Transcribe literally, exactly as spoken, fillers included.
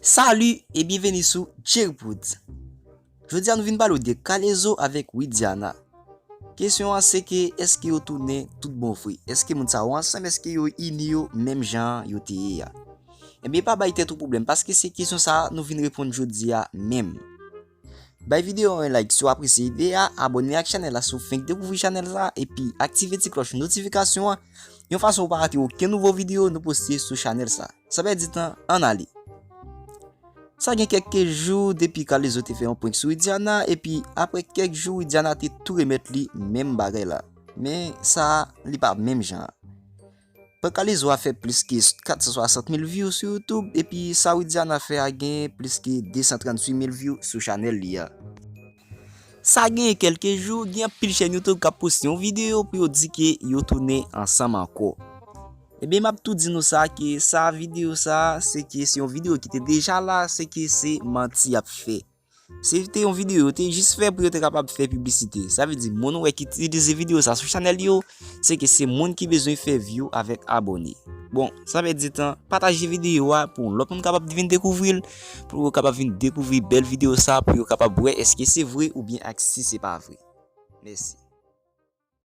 Salut e byenveni sou Jerry Prodz. Jodi a nou vin pale w de K-Lezo avèk Widiana. Kesyon an se ke èske yo tounen tout bon vre? Èske moun sa yo ansanm? Èske yo ini yo menm jan yo te ye a? Ebyen pa bay tèt ou pwoblèm paske se kesyon sa a nou vin reponn jodi a menm. Bay videyo a yon like si w apresye ide a, abòne ak chanèl la si w fenk dekouvri chanèl sa, epi aktive ti klòch notifikasyon an, yon fason w pa rate okenn nouvo videyo nou poste sou chanèl sa. San pèdi tan, ann ale. Sa gen kèk jou depi K-Lezo te fè yon prank sou Widiana, epi apre kèk jou Widiana te tou remèt li menm bagay la. Men sa a, li pa menm jan an. Prank K-Lezo a fè plis ke kat san swasant mil view sou YouTube, epi sa Widiana fè a gen plis ke de san tranntuit mil view sou chanèl li a. Sa gen kèlke jou, gen anpil chèn YouTube k ap poste yon videyo pou yo di ke yo tounen ansanm ankò. Ebyen, m ap tou di nou sa, ke sa videyo sa, se ke se yon videyo ki te deja la, se ke se manti y ap fè. Se te yon videyo yo te jis fè pou yo te kapab fè piblisite. Sa vle di, moun ou wè ki itilize videyo sa sou chanèl yo, se ke se moun ki bezwen fè view avèk abòne. Bon, san pèdi tan, pataje videyo a pou yon lòt moun kapab vin dekouvri l, pou yo kapab vin dekouvri bèl videyo sa, pou yo kapab wè èske se vre oubyen ak si se pa vre. Mèsi.